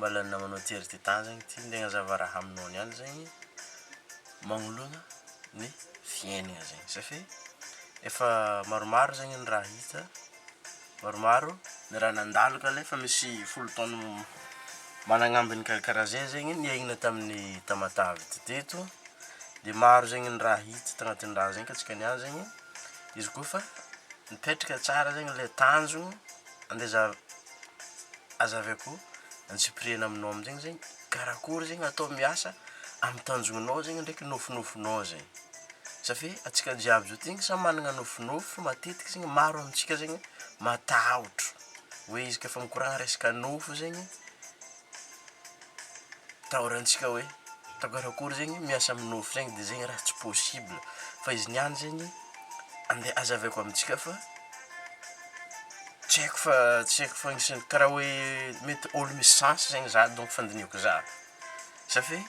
Mbola namanao Thierry Titan zegny ty nde hagnazava raha aminao niany zegny magnoloana ny fiaignana zegny satria efa maromaro zegny ny raha hita, maromaro ny raha nandalo kale efa misy folo taogno magnanambiny karakara zay zegny niainana tamin'i Tamatave teteto, de maro zegny ny raha hita tagnatin'ny raha zegny, ka antsika niany zegny izy kôfa mipetraka tsara zegny le tanjogno, ande za- azavaiko antsipiriany aminao aminjegny zegny karakôry zegny atao miasa amy tanjognonao zegny ndraiky nofinofinao zegny, safe antsika jiaby zao ty samy magnana nofinofy fa matetiky zegny maro amintsika zegny matahotro hoe izy kôfa mikoragna resaka nofy zegny, atahorantsika hoe atao karakory zegny miasa amy nofy zegny de zegny raha tsy possible, fa izy niany zegny ande hazavaiko amintsika fa tsy haiko fa tsy haiko fa agnisan'ny kara hoe mety ôlo misy chance zegny zah dônko fandinihako zah, safe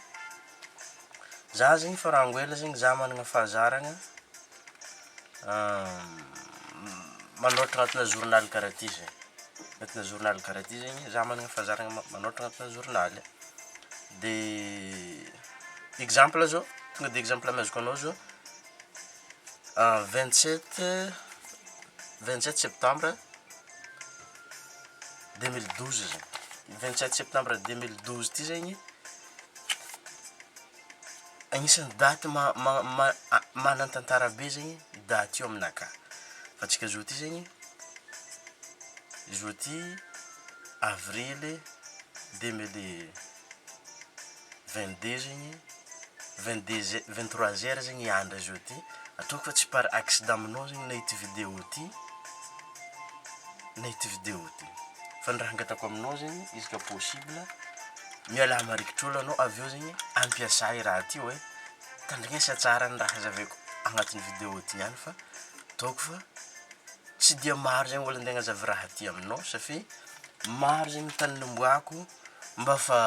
zah zegny farango ela zegny zah magnana fahazarana magnôratra agnatina journal kara ty zay, agnatina journal kara ty zegny zah magnana fahazarana magnôratra agnatina journaly, de exemple zao, tonga de exemple ameazako anao zao, 27 27 septembre 2012 zay, 27 septembre 2012 ty zegny, agnisan'ny daty ma- ma- ma- manan-tantara be zegny daty io aminakahy, fa antsika zao ty zegny, zao ty avrily 2022 zegny, 22 heu- 23 heure zegny andra zao ty, ataoko fa tsy par accident aminao zegny nahita video ty, nahita video ty, fa ny raha angatahiko aminao zegny izy ka possible, mialà marikitr'olo anao aveo zegny ampiasà i raha ty hoe, tandrignesa tsara ny raha hazavaiko agnatin'ny video ty niany fa ataoko fa tsy dia maro zegny ôlo ande hagnazava raha ty aminao safia maro zegny tany nomboako mba fa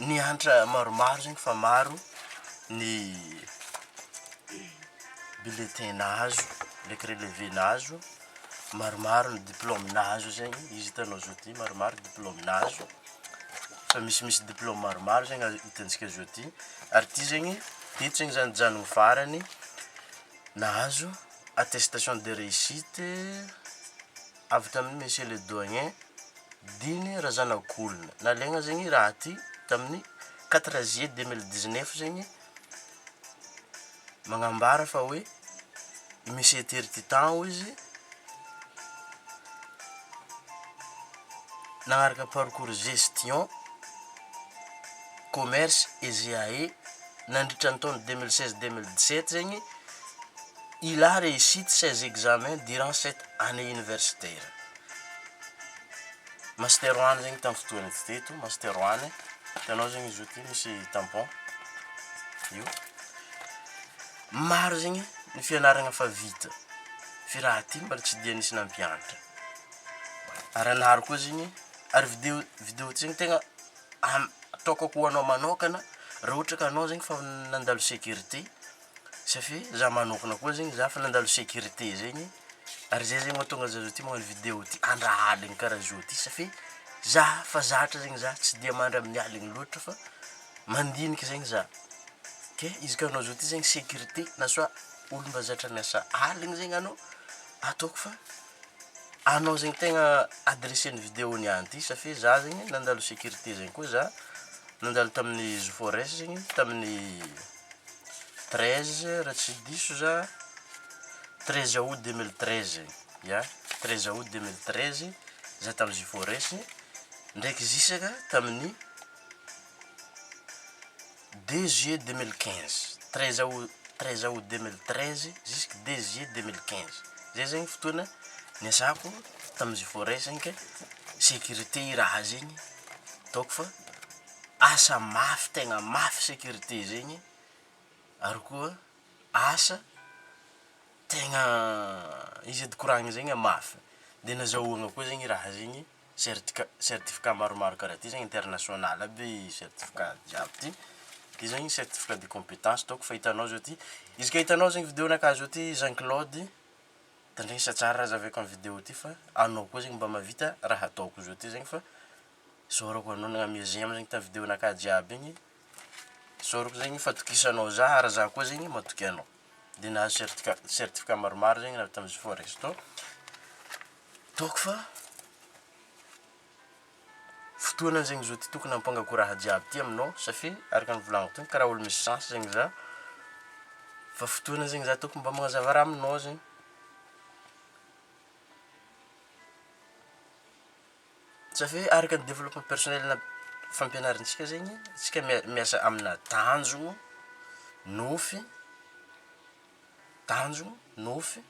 niagnatra maromaro zegny fa maro ny bulletin nahazo ndraiky relevé nahazo, maromaro ny diplôme nahazo zegny, izy hitanao zao ty maromaro diplôme nahazo, fa misimisy diplôme maromaro zegny azo hitantsika zao ty, ary ty zegny, teto zegny zah nijanony farany nahazo attestation de reussite avy tamin'ny monsieur le doyen Diny Razanakolona, nalaigna zegny raha ty tamin'ny quatre juillet 2019 zegny, magnambara fa hoe monsieur Terry Titan hozy nagnaraka parcours gestion, commerce et GAE nandritra ny taogno 2016 2017 zegny, il a reussi ses examens durant cette année universitaire, master one zegny tamy fotoagna izy teto, master one, hitanao zegny izy io ty misy tampon io, maro zegny ny fianaragna efa vita f'i raha ty mbola tsy de nisy nampianatra, ary anaro koa zegny, ary video video ty zegny tegna am- ataoko ho anao manokana raha ohatra ka anao zegny efa nandalo sécurité safia zah manokana koa zegny zah efa nandalo sécurité zegny, ary zay zegny mahatonga zah zao ty magnano video ty andra aligny kara zao ty safia zah fa zatra zegny zah tsy de mandry amin'ny aligny loatra fa mandiniky zegny zah, ke izy ka anao zao ty zegny sécurité na soit olo mba zatra miasa aligny zegny anao, ataoko fa anao zegny tegna adressen'ny video niany ty safia zah zegny nandalo sécurité zegny koa zah, nandalo tamin'ny Jforet zegny tamin'ny treize raha tsy diso zah, treize août 2013, ia treize août 2013 zah tamy Jforet ndraiky zisaka tamin'ny deux juillet 2015, treize août 13 août 2013 jusky deux juillet 2015, zay zegny fotoana niasako tamy Jforet zegny ke sécurité i raha zegny, ataoko fa asa mafy tegna mafy sécurité zegny ary koa asa tegna izy edy koragna zegny mafy, de nazahoagna koa zegny raha zegny certica- certificat maromaro kara ty zegny international aby certificat jiaby ty, ty zegny certificat de competence ataoko fa hitanao zao ty, izy ka hitanao zegny videonakahy zao ty Jean Claude, tandrigneso tsara raha hazavaiko amy video ty fa anao koa zegny mba mahavita raha ataoko zao ty zegny fa. Isaorako anao nagnamia j'aime zegny tamy videonakahy jiaby igny, isaorako zegny fatokisanao zah ary zah koa zegny matoky anao, de nahazo certicat certificat maromaro zegny avy tamy G-Forex tô, ataoko fa fotoana zegny zao ty tokony hampangako raha jiaby ty aminao safia araka ny volagniko teo kara olo misy chance zegny zah, fa fotoana zegny zah tokony mba magnazava raha aminao zegny. Safe araka ny développement personnel fampianarintsika zegny, antsika miasa amina tanjogno, nofy, tanjogno, nofy,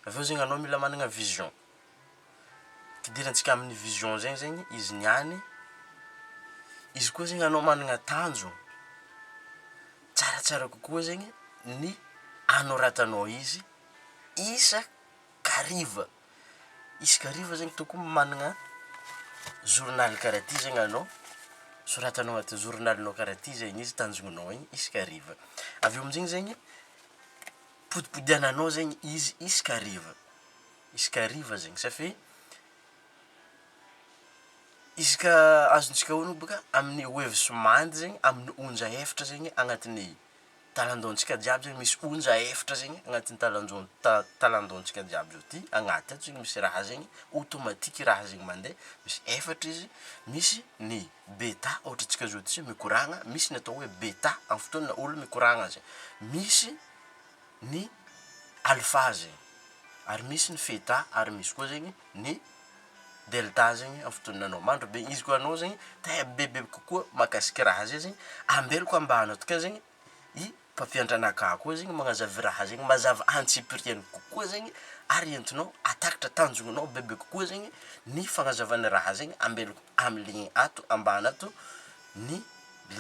aveo zegny anao mila magnana vision, ampidirantsika amin'ny vision zegny zegny izy niany, izy koa zegny anao magnana tanjogno, tsaratsara kokoa zegny ny agnoratanao izy isan-kariva, isaka hariva zegny tokony magnana journal kara ty zegny anao, soratanao agnatin'ny journalinao kara ty zegny izy tanjognonao igny isaka hariva, aveo amizegny zegny podipodiananao zegny izy isaka hariva, isaka hariva zegny safe isaka azontsika ognona bôka amin'ny waves mind zegny amin'ny onja efatra zegny agnatin'ny talandohantsika jiaby zegny misy onja efatra zegny agnatin'ny talanjo- ta- talandohantsika jiaby zao ty, agnaty ato zegny misy raha zegny, ôtômatiky raha zegny mande, misy efatra izy, misy ny beta ôhatra antsika zao ty mikoragna, misy ny atao hoe beta amy fotoana olo mikoragna zay, misy ny alpha zegny, ary misy ny theta, ary misy koa zegny ny delta zegny amy fotoananao mandry be, izy koa anao zegny te hahay bebe kokoa mahakasiky raha zay zegny, ambelako ambany ato ke zegny i mpampianatra anakahy koa zegny magnazava raha zegny mazava antsipiriany kokoa zegny ary entinao ahatakatra tanjognonao bebe kokoa zegny ny fagnazavana raha zegny, ambelako amy lien ato ambany ato ny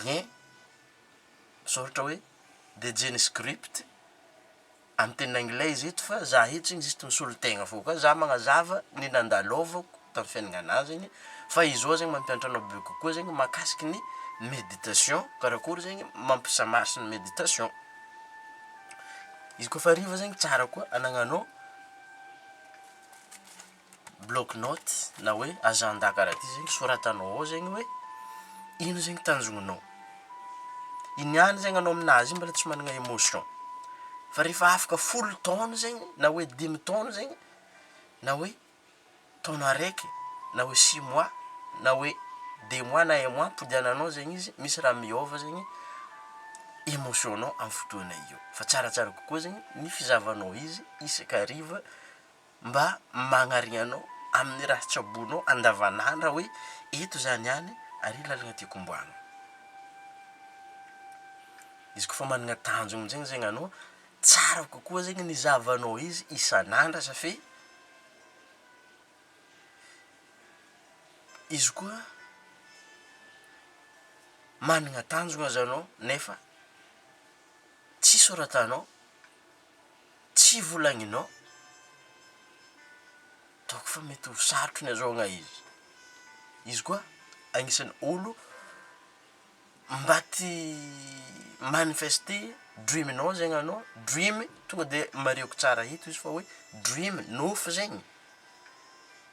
lien misôratra hoe the genie script amy teny angle izy eto fa zah eto zegny juste misolo tegna fô ka zah magnazava ny nandalôvako tamy fiaignananahy zegny fa izy zao zegny mampianatra anao bebe kokoa zegny mahakasiky ny méditation karakory zegny mampi-ça marche ny méditation, izy kôfa hariva zegny tsara koa agnagnanao bloc note na hoe agenda karaha ty zegny soratanao ao zegny hoe ino zegny tanjognonao, i niany zegny anao aminazy io mbola tsy magnana emotion fa rehefa afaka folo taogno zegny na hoe dimy taogno zegny na hoe taogno araiky na hoe six mois na hoe deux mois na un mois ampodiananao zegny izy misy raha miôva zegny emotionnao amy fotoana io, fa tsaratsara kokoa zegny ny fizahavanao izy isaka hariva mba magnarigna anao amin'ny raha tsaboinao andavanandra hoe eto zah niany ary lalagna tiako omboagna, izy kôfa magnana tanjogno amizegny zegny anao tsara kokoa zegny ny izahavanao izy isan'andra safe izy koa magnana tanjogno aza anao nefa tsy soratanao, tsy volagninao, ataoko fa mety ho sarotro ny azahoagna izy, izy koa agnisan'ny olo mba te hi-manifester dream-nao zegny anao, dream tonga de marihiko tsara eto izy fa hoe dream nofy zegny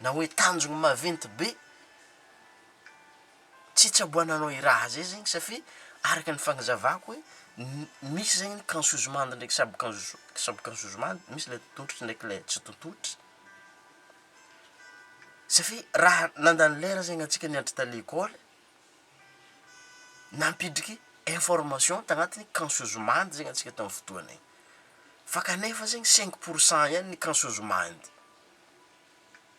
na hoe tanjogno maventy be, tsy itsaboananao i raha zay zegny safia araka ny fagnazavako hoe misy zegny ny cansozomandy ndraiky sub-canso- sub-cansozomandy, misy le tontotry ndraiky le tsy tontotry, safia raha nandany lera zegny antsika nianatra ta lekôly nampidriky information tagnatin'ny cansozomandy zegny antsika tamy fotoana igny, fa kanefa zegny cinq pour cent ihany ny cansozomandy,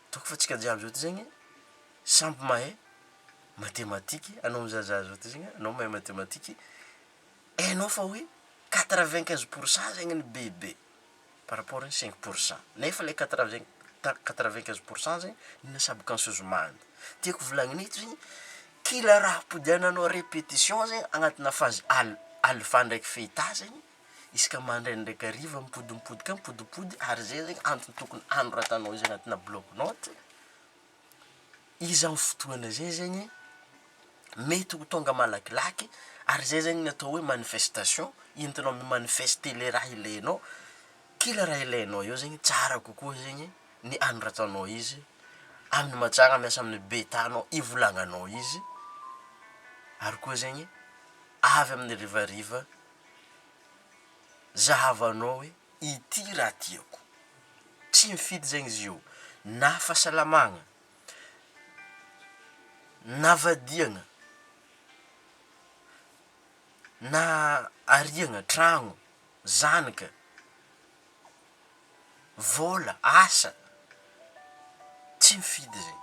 ataoko fa antsika jiaby zao ty zegny samby mahay matematiky, anao mizahazaha zao ty zegny anao mahay matematiky, hainao fa hoe 95 pour cent zegny ny bebe par rapport ny 5 pour cent, nefa le quatre-vingt 95 pour cent zegny ny sub-consciousement, tiako volagnina eto zegny kila raha ampodiananao repetition zegny agnatina phase al- alpha ndraiky theta zegny isaka mandraigny ndraiky hariva mipodimpody ka mipodimpody ary zay zegny antony tokony hanoratanao izy agnatina bloc note, izy amy fotoana zay zegny mety ho tonga malakilaky ary zay zegny ny atao hoe manifestation, entinao mi-manifester le raha ilainao, kila raha ilainao eo zegny tsara kokoa zegny ny anoratanao izy. Amin'ny matsagna miasa amin'ny beta anao ivolagnanao izy, ary koa zegny avy amin'ny harivariva zahavanao hoe ity raha tiako, tsy mifidy zegny izy io na fahasalamagna, na vadiagna, na ariagna, tragno, zanaka, vôla, asa, tsy mifidy zegny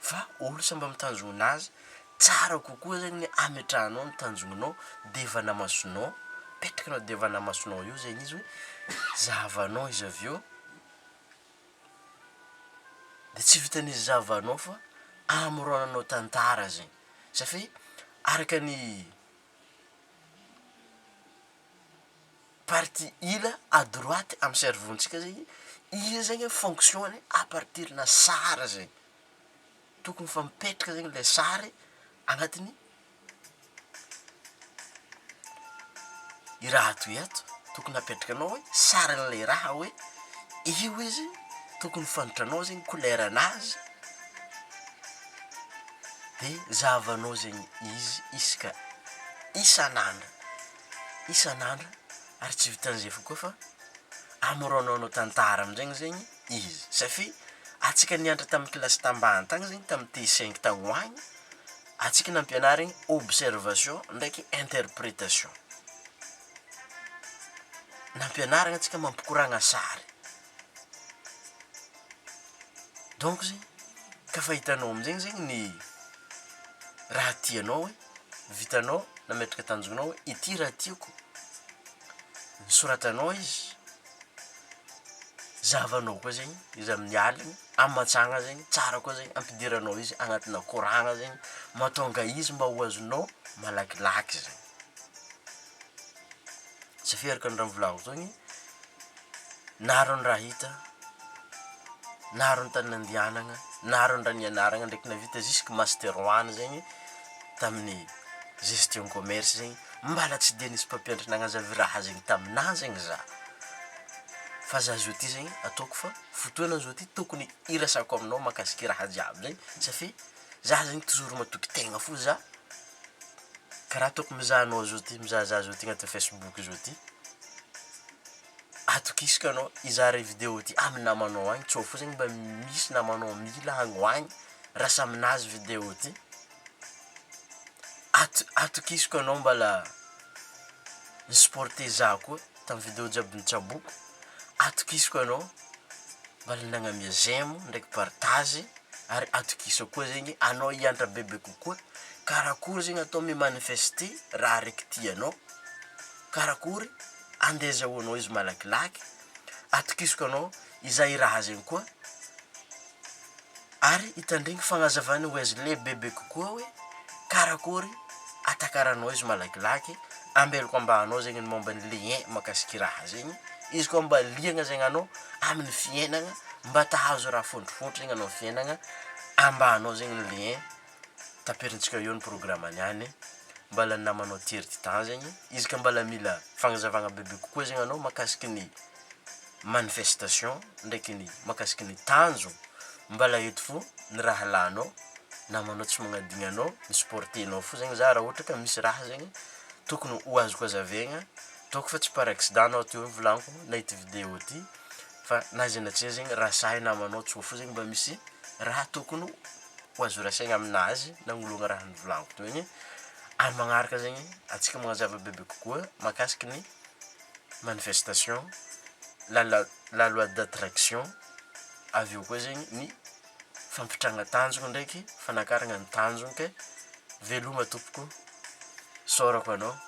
fa olo samby amy tanjogninazy, tsara kokoa zegny ny ametrahanao ny tanjognonao devana masonao, apetrakanao devana masonao eo zegny izy hoe zahavanao izy aveo de tsy vitan'izy zahavanao fa hamorôgnanao tantara zegny satria araka ny partie ila à droite amy cerveau-ntsika zegny, igny zegny fonctionne à partir-na sary zegny, tokony efa mipetraka zegny le sary agnatin'ny i raha atoy ato, tokony apetrakanao hoe sarinle raha hoe io izy, tokony fantatranao zegny koleranazy de zahavanao zegny izy isaka isan'andro isan'andro ary tsy vitan'izay fô koa fa hamorôgnanao tantara aminjegny zegny izy satria antsika niagnatra tamin'ny kilasy tambany tagny zegny tamy T cinq tagny ho agny, antsika nampianarigny observation ndraiky interpretation, nampianarigna antsika mampikoragna sary, donc zegny kôfa hitanao amizegny zegny ny raha tianao hoe vitanao nametraka tanjognonao hoe ity raha tiako, nosoratanao izy, zahavanao koa zegny izy amin'ny aligny, amy mantsagna zegny tsara koa zegny ampidiranao izy agnatina koragna zegny mahatonga izy mba ho azonao malakilaky zegny, satria araka ny raha novolaniko teo igny, naro ny raha hita, naro ny tany nandianagna, naro ny raha nianaragna ndraiky nahavita jusky master one zegny tamin'ny gestion commerce zegny, mbala tsy de nisy mpampianatra nagnazava i raha zegny taminah zegny zah, fa zah zao ty zegny ataoko fa fotoana zao ty tokony hiresahako aminao mahakasiky raha jiaby zegny satria zah zegny toujours matoky tegna fô zah, karaha ataoko mizaha anao zao ty mizaha zah zao ty agnatin'ny facebook zao ty, atokisako anao hizara i video ty amy namanao agny tsô fô zegny mba misy namanao mila agny ho agny rasa aminazy video ty, ato- atokisako anao mbala nisupporter zah koa tamy video jiaby nitsaboko, atokisako anao mbala nagnamia j'aime ndraiky partage ary atokisako koa zegny anao hiagnatra bebe kokoa karakory zegny atao mi-manifester raha araiky tianao, karakory ande azahoanao izy malakilaky, atokisako anao hizaha i raha zegny koa ary hitandregny fagnazavana Wesley bebe kokoa hoe karakôry atakaranao izy malakilaky, ambelako ambaninao zegny ny momba ny lien mahakasiky raha zegny, izy koa mba liagna zegny anao amin'ny fiaignana mba ta hahazo raha fôntrofontro zegny anao amy fiaignana, ambaninao zegny ny lien, taperintsika eo ny programa niany, mbala namanao Thierry Titan zegny, izy ka mbala mila fagnazavagna bebe kokoa zegny anao mahakasiky ny manifestation ndraiky ny mahakasiky ny tanjogno, mbala eto fô ny rahalahinao, namanao tsy magnadigny anao, mi-supporter-nao fô zegny zah raha ôhatra ka misy raha zegny tokony ho azoko hazavaigna, ataoko fa tsy par accident anao teo volagniko nahita video ty fa na iza na tsia zegny raha sahy namanao tsô fô zegny mba misy raha tokony ho azo rasaigna aminazy nagnoloagna raha novolagniko teo igny, amy magnaraka zegny antsika magnazava bebe kokoa mahakasiky ny manifestation, la la la loi d'attraction, aveo koa zegny ny fampitrahagna tanjogno ndraiky fanakaragna ny tanjogno ke veloma tompoko, isaorako anao.